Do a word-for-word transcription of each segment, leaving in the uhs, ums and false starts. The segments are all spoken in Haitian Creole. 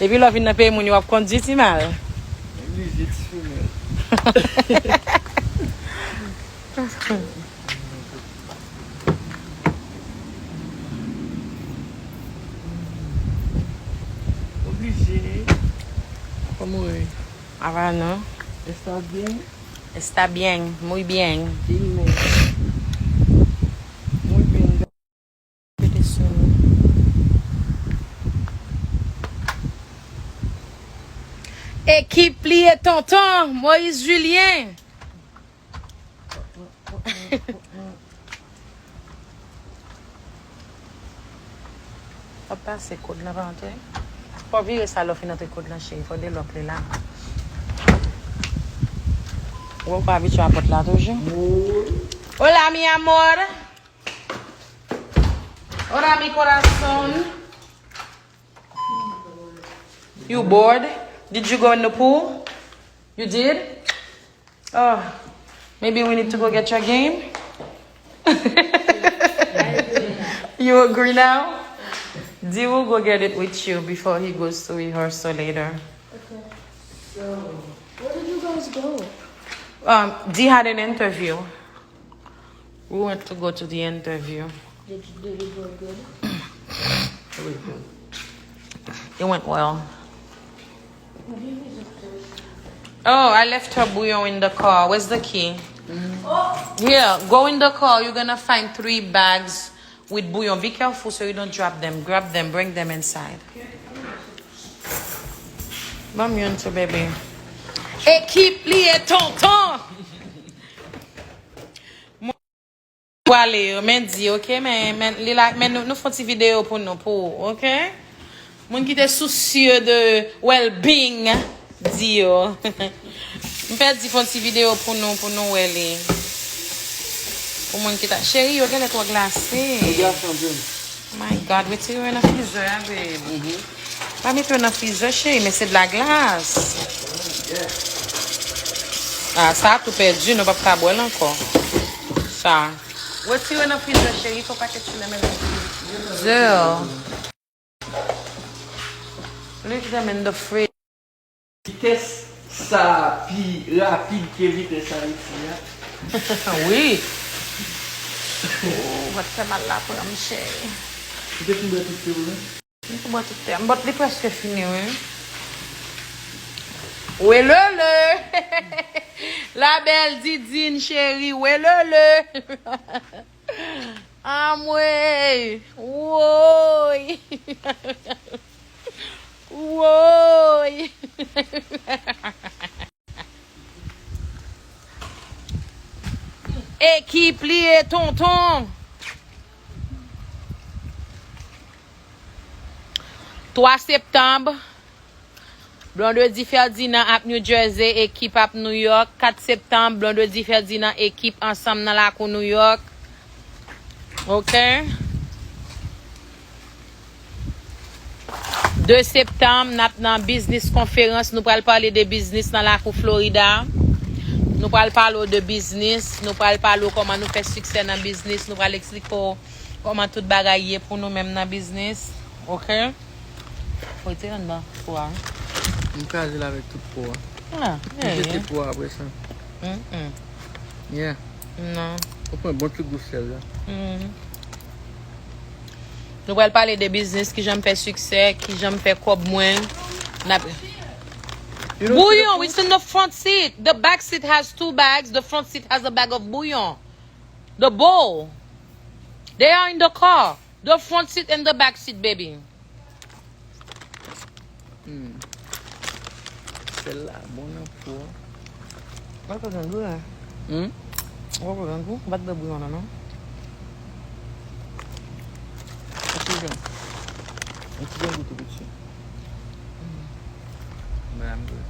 Depi lè w vin nan peyi moun yo, w ap kondui ti mal. Oblije ti femèl. Oblije. ¿Cómo es? Havana. ¿Estás bien? Está bien, muy bien. Dime. Muy bien. Pete sou nou. Ekip li e tonton Moïse Julien. W ap pase kòd lan pa antre. Fò w vire sa lè w fin antre kòd lan, cheri. Fò de lòk li la. Ou pa abitye a pòt la toujou? Hola, mi amor. Hola, mi corazón. You bored? Did you go in the pool? You did? Oh, maybe we need to go get your game. You agree now? Dee will go get it with you before he goes to rehearsal later. Okay. So, where did you guys go? Um, Dee had an interview. We went to go to the interview. Did, did it go good? It was good. It went well. Oh, I left her bouillon in the car. Where's the key? Here, go in the car. You're gonna find three bags with bouillon. Be careful so you don't drop them. Grab them, bring them inside. Ban m youn tou, baby. Ekip li e tonton. Pwale yo, men di, ok, men, men, li la, men nou, nou fè yon ti videyo pou nou, pou ou, ok? Moun ki te soucieux de well-being, di yo. M fè di fè yon ti videyo pou nou, pou nou wè li. Pou moun ki ta, cheri, yo genlè twò glase. Yo glase anpil. My God, retire yo nan freezer a, babe. Mhm. Pa mete yo nan freezer, cheri, men se de la glace. Yeah. Ah, sa a tou pèdi, nou p ap ka bwè l ankò. Sa. Retire nan freezer, cheri, fò pa kèt sou nan men. Zè. Leave them in the fridge. Vitès sa pi rapid ke vitès Ayiti a. Wi. Oh, w ap fè mal la pran m, cheri. Ou te fin bwè tout te ou la? M te bwè tout te a. But li prèske fini, wi. Welele! La belle Didine, cheri, welele! Anmwey! Woy! Woy! Ekip li e tonton. Twa septanm, Blondedy Ferdinand ap New Jersey, ekip ap New York. Kat septanm, Blondedy Ferdinand, ekip ansanm nan lakou New York. Ok. De septanm, n ap nan biznis konferans. Nou pral pale de biznis nan lakou Florida. Nou pral pale w de biznis. Nou pral pale w kòman nou fè siksè nan biznis. Nou pral eksplike w kòman tout bagay ye pou nou menm nan biznis. Ok? Fò w te anndan po a. M kraze l avèk tout po a. Ah, m jete po a apre sa. Mm, mm. Yeah. Non. Ou pran bon ti gou sèl la. Mm. Nou pral pale de biznis, kijan m fè siksè, kijan m fè kòb mwen. N ap... You don't see the Bouillon, food? It's in the front seat. The back seat has two bags. The front seat has a bag of bouillon. The bowl. They are in the car. The front seat and the back seat, baby. Hmm. Sèl la bon nan po a. Mwen pa gen gou la. Hmm? Mwen pa gen gou. Mwen pa t bwè bouyon nan, non. Yon ti jan. Yon ti jan gou tou piti. Hmm. Mwen la m bwè.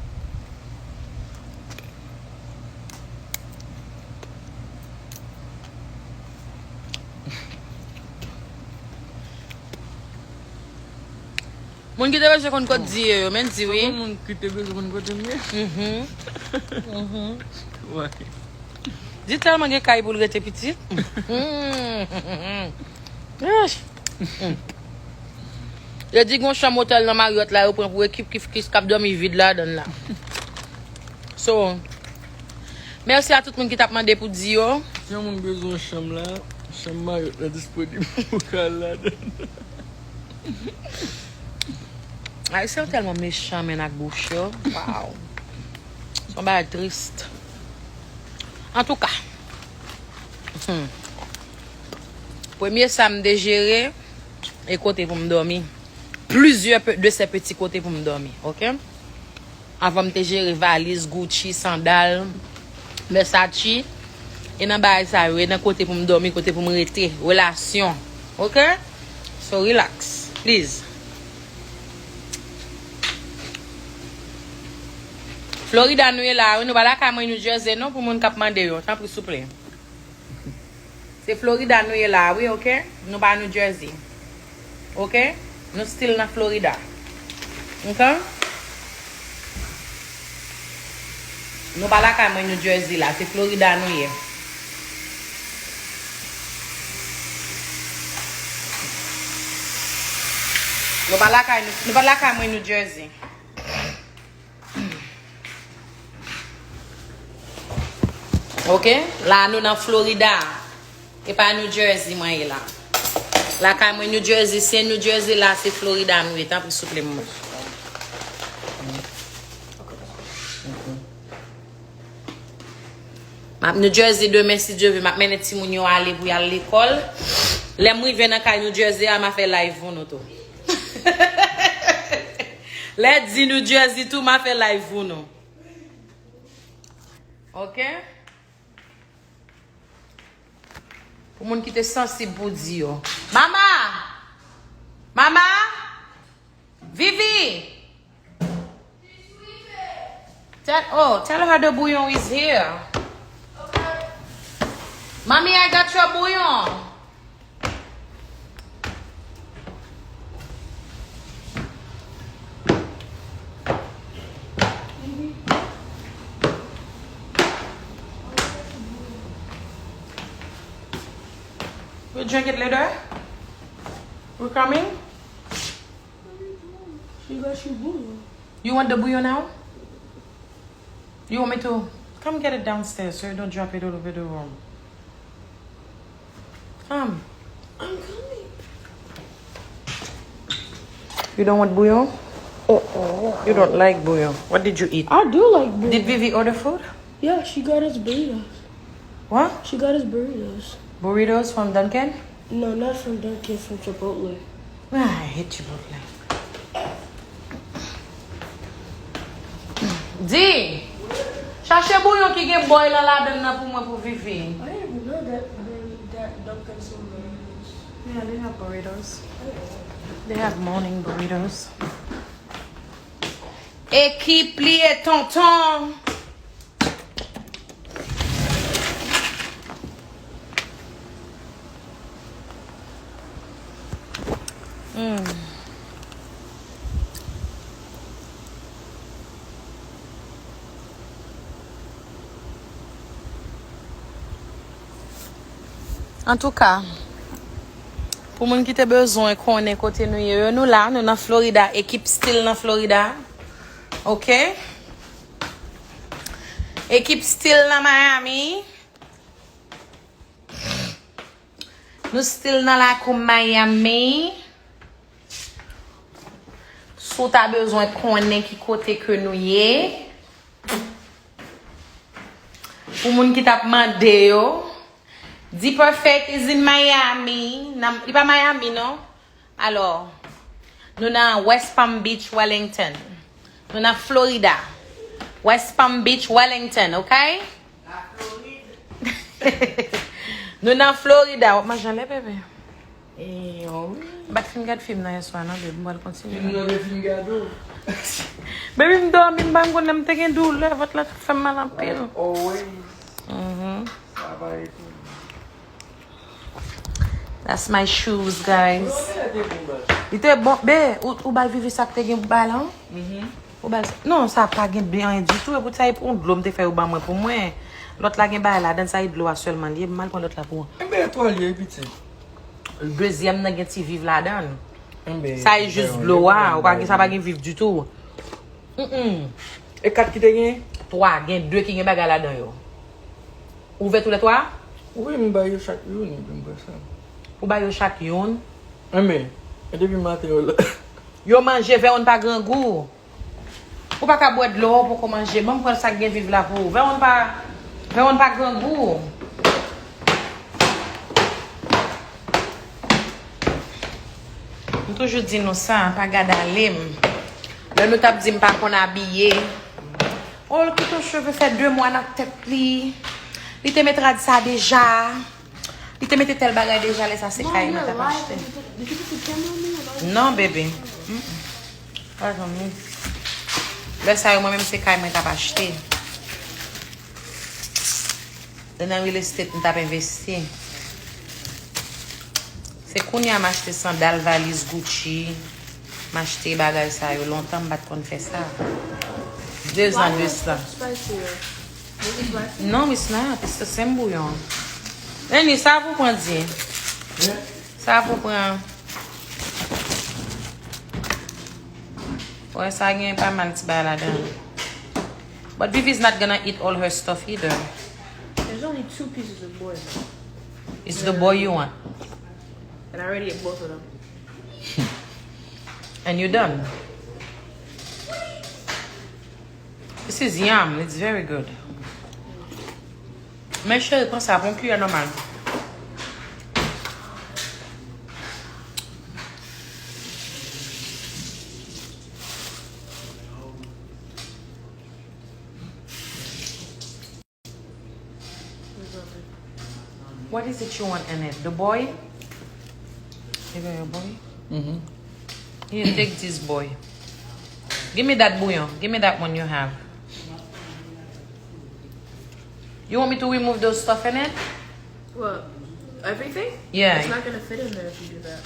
Moun ki te bezwen konn kote di ye yo, men di wi. Moun ki te bezwen konn kote m ye. Mhm. Mhm. Wè. Di tèlman gen kay pou l rete pitit. Eish. Yo di gon chanm otèl nan Marriott la, yo pran pou ekip Kif Kif k ap dòmi vid ladan l la. So, mèsi a tout moun ki t ap mande pou Di yo. Si yon moun bezwen yon chanm la, chanm Marriott la disponib pou ka al ladan. Ayisyen yo tèlman mechan, menn, ak bouch yo. Wow. Se yon bagay tris. Antouka, hmm, premye sa m te jere, e kote pou m dòmi. Plizyè pe-, de se peti kote pou m dòmi, oke? Avan m te jere valiz, Gucci, sandal, Versace. E nan bagay sa yo, e nan kote pou m dòmi, kote pou m rete, relasyon. Oke? So, relax, please. Florida nou ye la, wi, nou pa lakay mwen New Jersey non, pou moun k ap mande yo. Tanpri, souple. Se Florida nou ye la, wi, oke? Nou pa New Jersey. Oke? Nou still nan Florida. Oke? Nou pa lakay mwen New Jersey la, se Florida nou ye. Nou pa lakay, nou pa lakay mwen New Jersey. Oke? La nou nan Florida. E pa New Jersey mwen ye la. Lakay mwen New Jersey, se New Jersey la, se Florida nou ye. Tanpri, souple, m. M ap New Jersey demen, si Dye vle, m ap mennen timoun yo ale pou y al lekòl. Lè m rive nan kay New Jersey a, m a fè live pou nou tou. Lè Di New Jersey tou, m a fè live pou nou. Oke? Pou moun ki te sansib pou Di yo. Mama! Mama! Vivi! Tell, oh, tell her the bouillon is here. Mommy, I got your bouillon. We'll drink it later. We're coming. She got you bouillon. You want the bouillon now? You want me to? Come get it downstairs so you don't drop it all over the room. Come. I'm coming. You don't want bouillon? Oh, oh. You don't like bouillon. What did you eat? I do like bouillon. Did Vivi order food? Yeah, she got us burritos. What? She got us burritos. Burritos from Dunkin'? No, not from Dunkin', from Chipotle. Ah, I hate Chipotle. Di, chache bouyon ki gen boil ladan nan pou mwen pou Vivi. I didn't even know that they, that Dunkin' sold burritos. Yeah, they have burritos. They have morning burritos. Ekip li e tonton. Hmm. Antouka, pou moun ki te bezwen konnen kote nou ye, nou la, nou nan Florida, ekip still nan Florida. Oke? Ekip still nan Miami. Nou still nan lakou Miami. Si w ta bezwen konnen ki kote ke nou ye, pou moun ki t ap mande yo, D Perfect is in Miami. Nan, li pa Miami, non? Alò, nou nan West Palm Beach, Wellington. Nou nan Florida. West Palm Beach, Wellington, oke? Nou nan Florida. W ap manje anlè, bebe? E, oh wi. M pa t fin gad fim nan yèswa, non, baby. M pral kontinye. Fim nan te fin gade w. Baby, m dòmi, m pa konn, m te gen doulè, vant la t ap fè m mal anpil. Like always. Mhm. Sa pa etonn. That's my shoes, guys. Li te bon, be, ou, ou bay Vivi sa k te gen pou bay la, an? Mhm. Ou bay, non, sa pa gen byen anyen ditou, e pou sa, e pou yon dlo m te fè yo ban mwen pou mwen. Lòt la gen bagay ladan, sa e dlo a sèlman li ye, m al pran lòt la pou ou. Enben, etwal ye, pitit. Dezyèm nan gen ti viv ladan l. Sa e jis dlo a, ou pa gen, sa pa gen viv ditou. Mm-mm. E kat ki te gen? Twa, gen de ki gen bagay ladan yo. Ou ouvè tou lè twa? Wi, m ba yo chak youn, epi m pran sa. Ou ba yo chak youn? Enben, e depi maten yo la. Yo manje, vè youn pa grangou. Ou pa ka bwè dlo, ou poko manje. Ban m pran sa k gen viv la pou ou. Vè youn pa, vè youn pa grangou. M toujou di nou sa, pa gad ale m. Lè nou t ap di m pa konn abiye. Oh, l kite yon cheve fè de mwa nan tèt li. Li te met rad sa deja. Li te mete tèl bagay deja, lè sa se kay mwen t ap achte. Non, bebe. Mm-mm. Pa janm li. Lè sa yo, mwen menm se kay mwen t ap achte. Lè nan real estate, m t ap envesti. Se kounye a m achte sandal, valiz Gucci. M achte bagay sa yo. Lontan m pa t konn fè sa. De zan de sa. Non, it's not. It's the same bouyon. Lenny, sa pou pran di. Sa pou pran. Wè, sa gen pa mal ti bagay ladan. But Vivi's not gonna eat all her stuff either. There's only two pieces of boy, though. It's the boy you want. And I already ate both of them. And you done. This is yam. It's very good. Men cheri, pran sa, pran kiyè nòmal. What is it you want in it? The boy? You got your boy? Mm-hmm. Here, take this boy. Give me that bouillon. Give me that one you have. You want me to remove those stuff in it? What? Everything? Yeah. It's not gonna fit in there if you do that.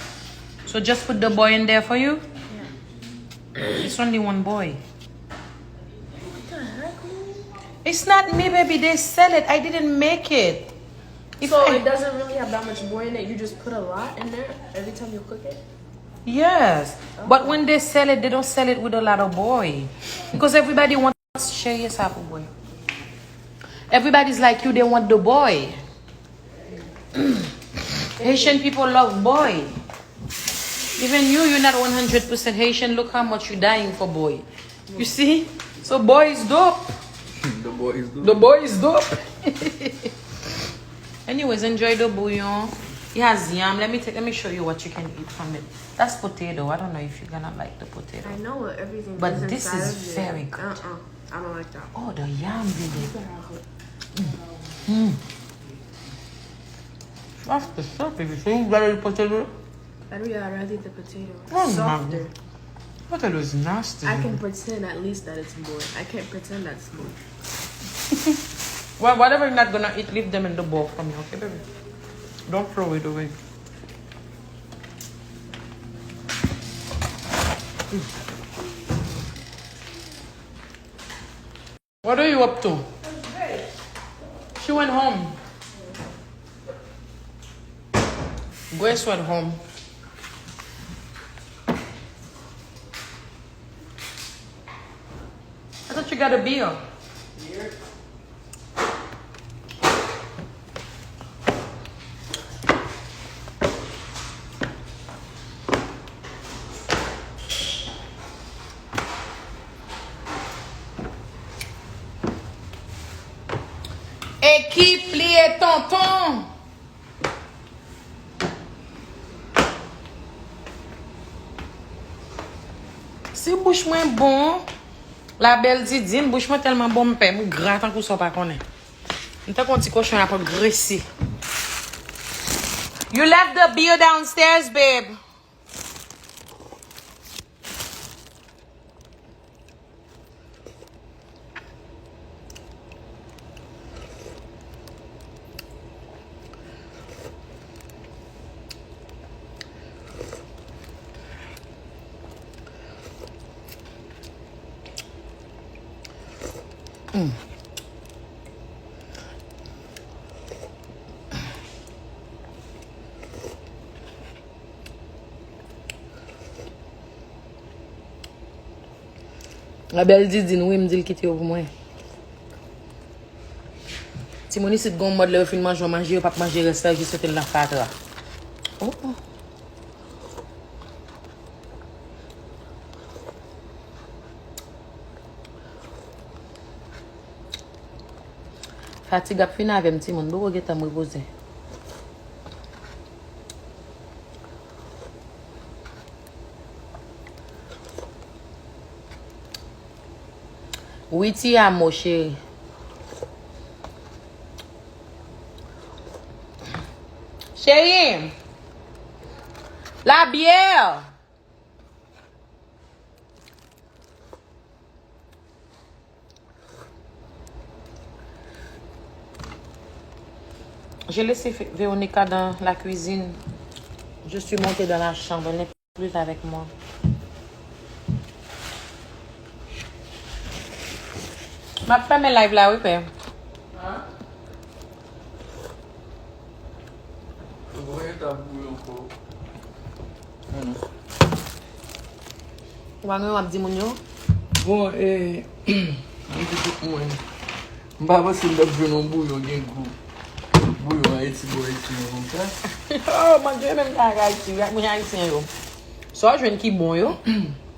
So just put the boy in there for you? Yeah. It's only one boy. What the heck, man? It's not me, baby. They sell it. I didn't make it. If So I it doesn't really have that much boy in it. You just put a lot in there every time you cook it? Yes. But when they sell it, they don't sell it with a lot of boy. Because everybody wants, cheri, sa pou boy. Everybody's like you, they want the boy. Haitian people love boy. Even you, you're not one hundred percent Haitian. Look how much you're dying for boy. You see? So boy is dope. The boy is dope. The boy is dope. Anyways, enjoy the bouillon. It has yam. Let me take, let me show you what you can eat from it. That's potato. I don't know if you're gonna like the potato. I know what everything But is this inside is of it. Very good. Uh-uh. I don't like that. Oh, the yam, baby. You can have it. Mm. Mm. That's the stuff, baby. So you gotta put it in. I'd rather eat the potato. Oh, softer. Potato is nasty. I can pretend at least that it's boy. I can't pretend that's boy. Well, whatever you're not gonna eat, leave them in the bowl for me, okay, baby? Don't throw it away. What are you up to? She went home. Grace went home. I thought you got a bill. Ekip li e tonton. Si bouch mwen bon, la bèl Didine, bouch mwen tèlman bon, m pè, m gra tankou sa w pa konnen. M tankou yon ti kochon y ap angrese. You left the bill downstairs, babe. Mm. Labèl Didine, wi, m di l kite yo pou mwen. Timoun isit gon mòd lè yo fin manje yon manje, yo p ap manje rès la, yo jis mete l nan fatra. Oh, oh. Fatig ap fin avè m, timoun. Boko gentan m repoze. Wi, ti amo, cheri. Cheri! Labyè! J'ai laissé Vé- Véronica dans la cuisine. Je suis montée dans la chambre. Elle n'est plus avec moi. M ap fèmen live la, wi, pè. Hein? Ou pa gen tan pou yo ankò. Ou pa gen w ap di moun yo? Bon, e, m di tout mwen. M pa panse m t ap jwenn yon bouyon gen gou. Bouyon Ayiti, bò Ayiti, non, konsa. Oh, manje menm jan ak Ayiti, ak moun Ayisyen yo. Sa w jwenn ki bon yo?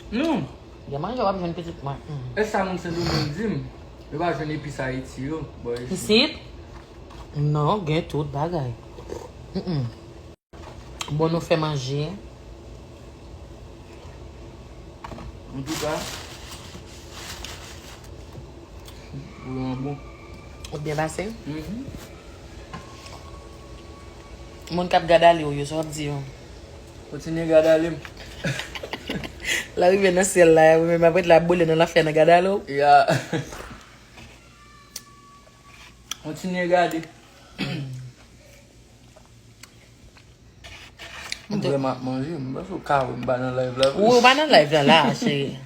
Non. Gen manje w ap jwenn pitit mwen. Mm. E sa moun Sendomeng di m, yo pa jwenn epis Ayiti yo, bò Ayiti. Isit? Non, gen tout bagay. Mm-mm. Bon, nou fè manje. Antouka, bouyon an bon. Ou byen pase? Mhm. Moun k ap gad ale w yo, sa w ap di yo? Kontinye gad ale m. L a rive nan syèl la, men m ap ret la ap boule nan lafyè nan gad ale w. Ya. Kontinye gade. M vrèman ap manje, m panse w ka wè m pa nan live la. Wi, ou pa nan live la, la, cheri.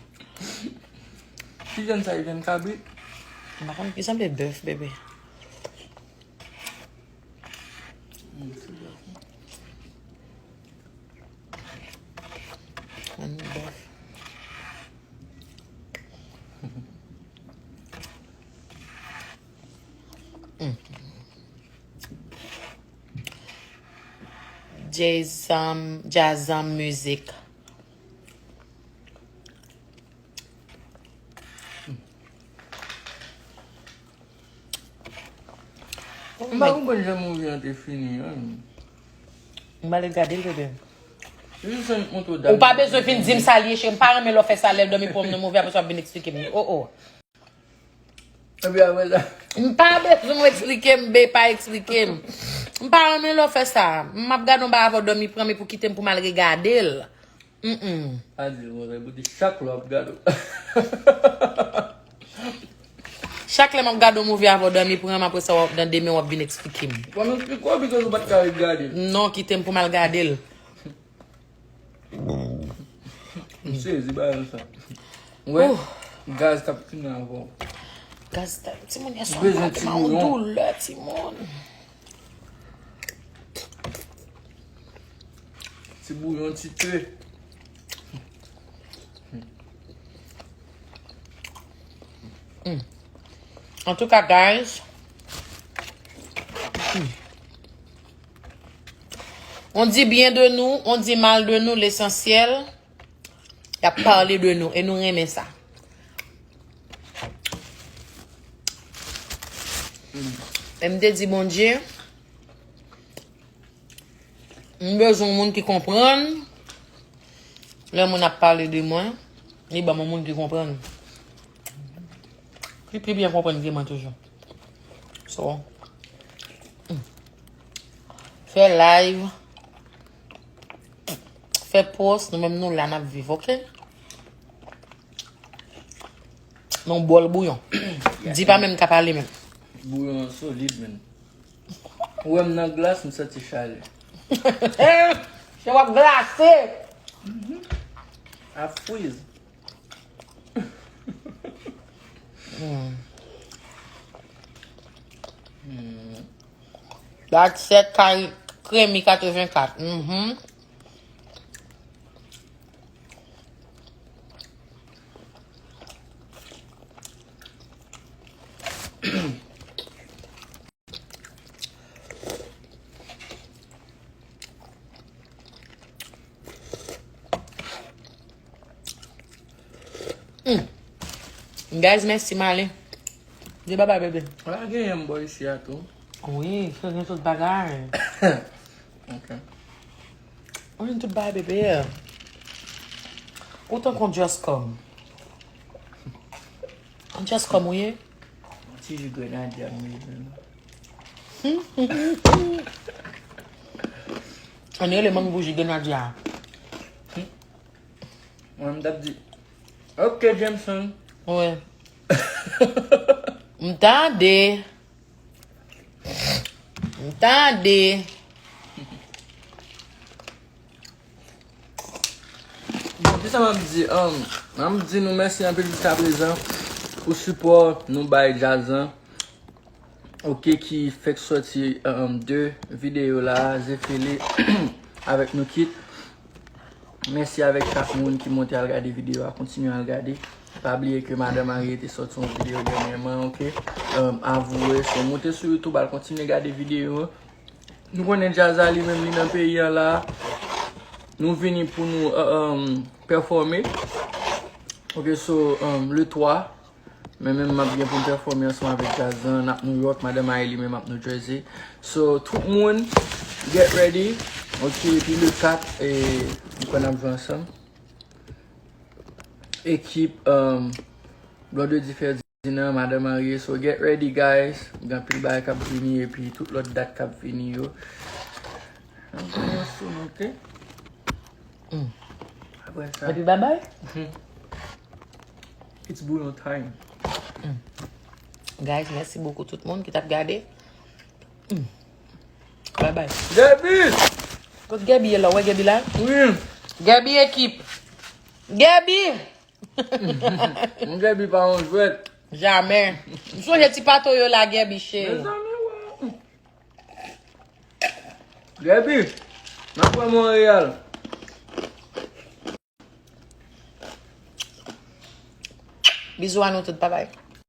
Ki vyann sa, e vyann kabrit? M pa konn, li sanble bèf, bebe. Mm, se bèf. Ann bèf. Mm. Jazz, um, jazz, um, music. M pa konprann jan movie an te fini an. M ale gade l, bebe. Li jis annik montre w dat. Ou pa bezwen vin di m sa l ye, cheri. M pa renmen lè w fè sa, lè l dòmi pou w nan movie, apre sa w ap vin eksplike m li. Oh, oh. Epi apre sa. M pa bezwen w eksplike m, be, pa eksplike m. M pa renmen lè w fè sa. M ap gade yon bagay avè w dòmi, pran m epi w kite m pou m al regade l. Mm-mm. Pa di l konsa, epi w di chak lè w ap gade w. Chak lè m ap gade yon movie avè w dòmi, pran m, apre sa w ap, nan demen w ap vin eksplike m. Bon, m eksplike w, because ou pa t ka ret gade l. Non, kite m pou m al gade l. M sezi bagay sa. Ou wè? Gaz k ap fini avè w. Gaz ta, timoun, yè swa m pa te ba w doulè, timoun. Ti bouyon, ti te. Mm. Antouka, guys, mm. On dit bien de nous, on dit mal de nous, l'essentiel, y ap pale de nou, e nou renmen sa. E m te di Bondye, m bezwen yon moun ki konprann lè moun ap pale de mwen, li ban m yon moun ki konprann. Ki pi byen konprann ke mwen toujou. So, mm. Fè live. Fè post, nou menm nou la n ap viv, oke? Nan bòl bouyon. Di pa menm ka pale menm. Bouyon an solid, menm. Ou wè m nan glas, m santi chalè. Chè w ap glase. Mhm. Ap friz. Hmm. Hmm. Dat sèt kay kremi katrevenkat. Mhm. Guys, mèsi, m ale. Di babay, bebe. La genyen m bò isi a tou. Wi, se gen tout bagay. Ok. Ou gen tout bagay, bebe. Ou tankou just come. Just come, ou ye? Ti ji grenadya m bezwen. Ann rele manm bouji grenadya. Mwen, m t ap di, ok, Jameson. Wi. M tande. M tande. Bon, kisa m ap di? Um, m ap di nou mèsi anpil jiska prezan pou sipò nou bay djaz lan. Ok, ki fèk sòti, um, de videyo la, Zefele avèk Nou Kit. Mèsi avèk chak moun ki monte al gade videyo a, kontinye al gade. Pa bliye ke Madan Marie te sòti yon videyo dènyèman, ok? Um, avouwe, so monte sou YouTube, al kontinye gade videyo an. Nou konnen djaz la li menm li nan peyi an la. Nou vini pou nou, uh, um, pèfòme. Ok, so, um, le twa, men menm m ap gen pou m pèfòme ansanm avèk djaz lan. N ap New York, Madan Marie li menm ap New Jersey. So, tout moun, get ready. Ok, epi le kat, e, nou konn ap jwe ansanm. Ekip, um, Blondedy Ferdinand, Madan Marie. So, get ready, guys. Gen anpil bagay k ap vini, epi tout lòt dat k ap vini yo. Ann pran yon soon, ok? Mm. Apre sa, Epi babay. It's bouyon time. Guys, mèsi bokou tout moun ki t ap gade. Mm. Babay. Gaby! Kot Gaby ye la? Ou wè Gaby la? Wi. Gaby ekip. Gaby! Mwen Gaby pa yon jwèt. Jamè. M sonje ti pato yo la, Gaby cheri. Mezanmi, wè. Gaby, n ap wè Monreyal. Bizou a nou tout, babay.